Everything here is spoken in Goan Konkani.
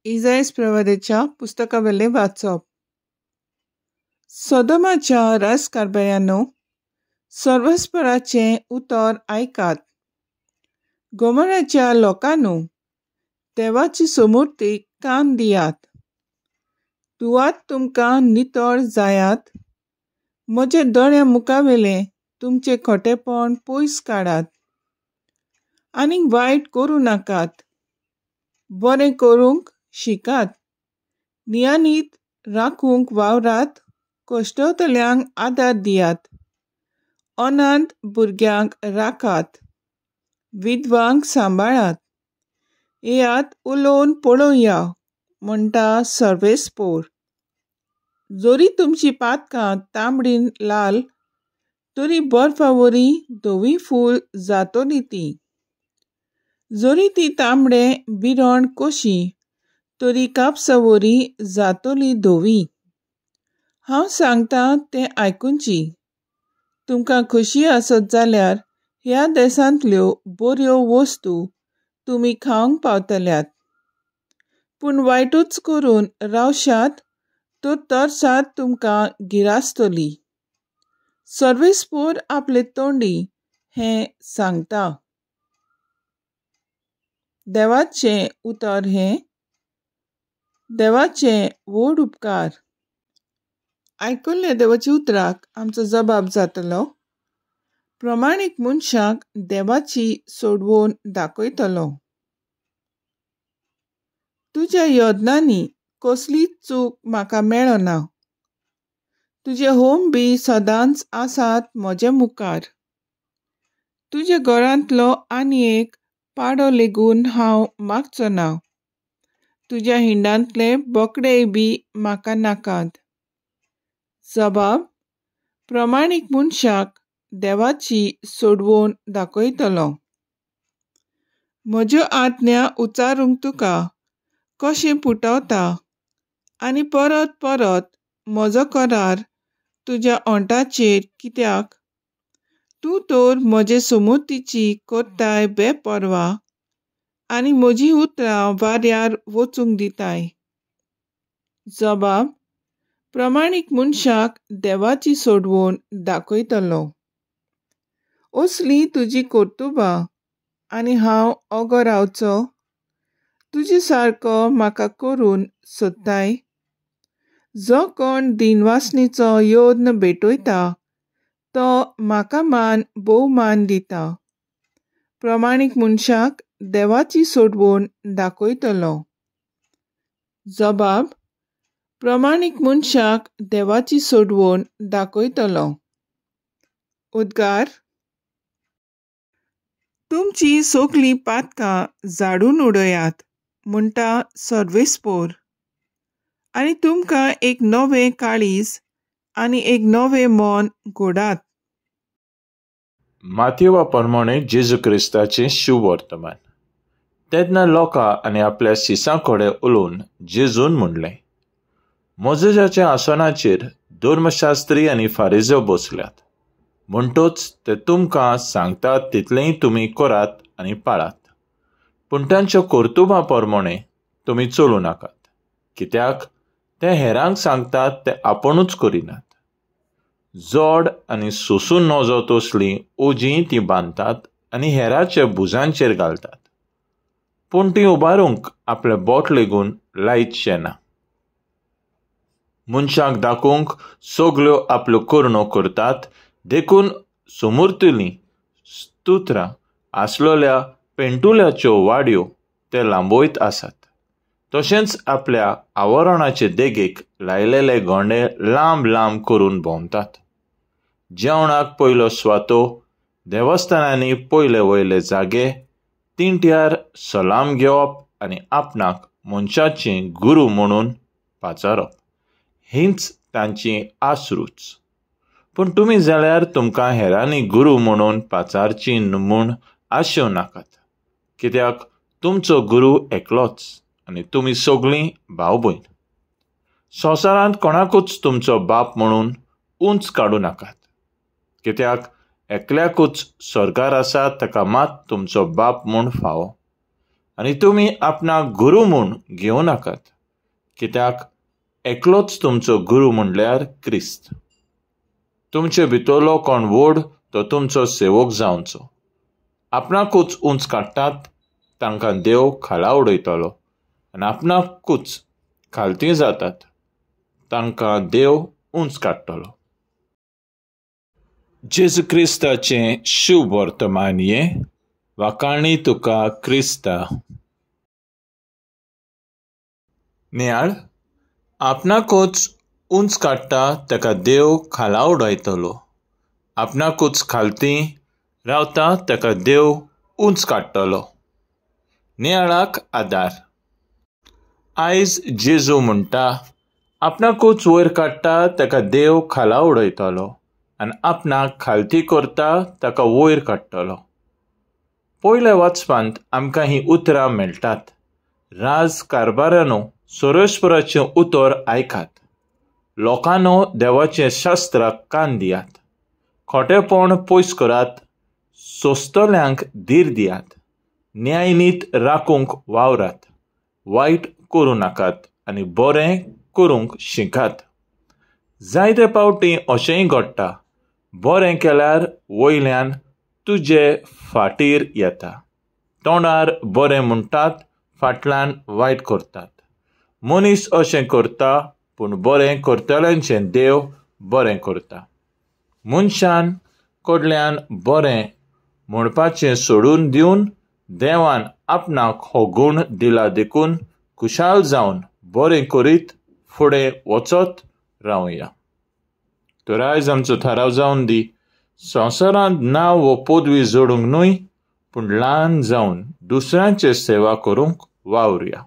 इजायस प्रवादेच्या पुस्तकावेलें वाचप. सोदोमाच्या राजकारभाऱ्यांनो, सर्वस्पराचें उतर आयकात. गोमोराच्या लोकांनो, देवाची समूर्तीक कान दियात. धुवात तुमकां नितळ जायात. म्हज्या दोळ्यां मुखावेलें तुमचें खोटेपण पयस काडात. आनीक वायट करूं नाकात, बरें करूंक शिकात. नियानीत राखूंक वावरात. कश्टवतल्यांक आदार दियात. अनाथ भुरग्यांक राखात. विधवांक सांबाळात. येयात उलोवन पळोवया, म्हणटा सर्वेस्पोर. जरी तुमची पातकां तांबडी लाल, तरी बर्फावरी धवी फूल जातली ती. जरी ती तांबडे बिरण कशी, तरी कापसावरी जातली धवी. हांव सांगता तें आयकुची. तुमकां खोशी आसत जाल्यार ह्या देशांतल्यो बऱ्यो वस्तू तुमी खावंक पावतल्यात. पूण वायटूच करून रावशात तर तरसाद तुमकां गिरासतली. सर्वेस्पोर आपले तोंडी हें सांगता. देवाचें उतर हें. देवाचे व्हड उपकार. आयकुल्ल्या देवाच्या उतराक आमचो जबाब जातलो. प्रमाणीक मनशाक देवाची सोडवण दाखयतलो. तुज्या योजनांनी कसलीच चूक म्हाका मेळना. तुजे होम बी सदांच आसात म्हजे मुखार. तुज्या घरांतलो आनी एक पाडो लेगून हांव मागचो ना. तुज्या हिंडांतले बोकडेय बी म्हाका नाकात. जबाब प्रमाणीक मनशाक देवाची सोडवण दाखयतलो. म्हज्यो आज्ञा उच्चारूंक तुका कशें पुटवता आनी परत परत म्हजो करार तुज्या ओंठाचेर कित्याक? तूं तर म्हजे समुतीची करताय बेपर्वा आनी म्हजीं उतरां वाऱ्यार वचूंक दिताय. जबाब प्रमाणीक मनशाक देवाची सोडवण दाखयतलो. असली तुजी कर्तुबां आनी हांव ओगो रावचो? तुजे सारको म्हाका करून सोदताय? जो कोण दिनवासणीचो यत्न भेटयता तो म्हाका मान भोवमान दिता. प्रमाणीक मनशाक देवाची सोडवण दाखयतलो. जबाब प्रमाणीक मनशाक देवाची सोडवण दाखयतलो. उद्गार. तुमची सगलीं पातकां झाडून उडयात, म्हणटा सर्वेस्पोर, आनी तुमकां एक नवें काळीज आनी एक नवें मन घोडात. मातेवा प्रमाणे जेजू क्रिस्ताचें शुभवर्तमान. तेन्ना लोकां आनी आपल्या शिसां कडेन उलोवन जेजून म्हणलें, मोजेजाच्या आसनाचेर धर्मशास्त्री आनी फारिजो बसल्यात, म्हणटच ते तुमकां सांगतात तितलेंय तुमी करात आनी पाळात, पूण तांच्या कर्तुबां प्रमाणे तुमी चलूं नाकात, कित्याक ते हेरांक सांगतात ते आपुणूच करिनात. जोड आनी सोसून नजो तसलीं ओजीं तीं बांदतात आनी हेराच्या भुजांचेर घालतात, पूण तीं उबारूंक आपलें बोट लेगून लायचें ना. मनशांक दाखोवंक सगल्यो आपल्यो करण्यो करतात, देखून समूर्तलीं स्तोत्रां आसलेल्या पेंटुल्याच्यो वाडयो ते लांबयत आसात, तशेंच आपल्या आवरणाचे देगेक लायलेले गोंडे लांब लांब करून भोंवतात. जेवणाक पयलो स्वातो, देवस्थानांनी पयले वयले जागे, तिंट्यार सलाम घेवप आनी आपणाक मनशाचे गुरू म्हणून पाचारप हीच तांची आसरूच. पूण तुमी जाल्यार तुमकां हेरांनी गुरू म्हणून पाचारची म्हूण आशेवं नाकात, कित्याक तुमचो गुरू एकलोच आनी तुमी सगळीं भाव भयण. संवसारांत कोणाकूच तुमचो बाप म्हणून उंच काडूं नाकात, कित्याक एकल्याकूच सरकार आसा ताका मात तुमचो बाप म्हूण फावो, आनी तुमी आपणाक गुरू म्हूण घेवं नाकात, कित्याक एकलोच तुमचो गुरू म्हणल्यार क्रिस्त. तुमचे भितरलो कोण व्हड तो तुमचो सेवक जावचो. आपणाकूच उंच काडटात तांकां देव खाला उडयतलो आनी आपणाकूच खालती जातात तांकां देव उंच काडटलो. जेजू क्रिस्ताचें शुभ वर्तमान हें. वाखाणी तुका क्रिस्ता. नियाळ, आपणाकूच उंच काडटा ताका देव खाला उडयतलो, आपणाकूच खालती रावता ताका देव उंच काडटलो. नियाळाक आदार. आयज जेजू म्हणटा, आपणाकूच वयर काडटा ताका देव खाला उडयतलो आनी आपणाक खालती करता ताका वयर काडटलो. पयल्या वाचपांत आमकां हीं उतरां मेळटात. राज कारभारानो सर्वेस्पराचें उतर आयकात, लोकांनो देवाचें शास्त्राक कान दियात, खोटेपण पयस करात, सोंसतल्यांक धीर दियात, न्यायनीत राखूंक वावरात, वायट करूं नाकात आनी बरें करूंक शिकात. जायते फावटी अशेंय घडटा, बरें केल्यार वयल्यान तुजे फाटीर येता. तोंडार बरें म्हणटात, फाटल्यान वायट करतात. मनीस अशें करता, पूण बरें करतल्यांचें देव बरें करता. मनशान कडल्यान बरें म्हणपाचें सोडून दिवन देवान आपणाक हो गूण दिला देखून खुशाल जावन बरें करीत फुडें वचत रावया. तर आयज आमचो थाराव जावन दी, संवसारांत नांव वो पदवी जोडूंक न्हय, पूण ल्हान जावन दुसऱ्यांचे सेवा करूंक वावरुया.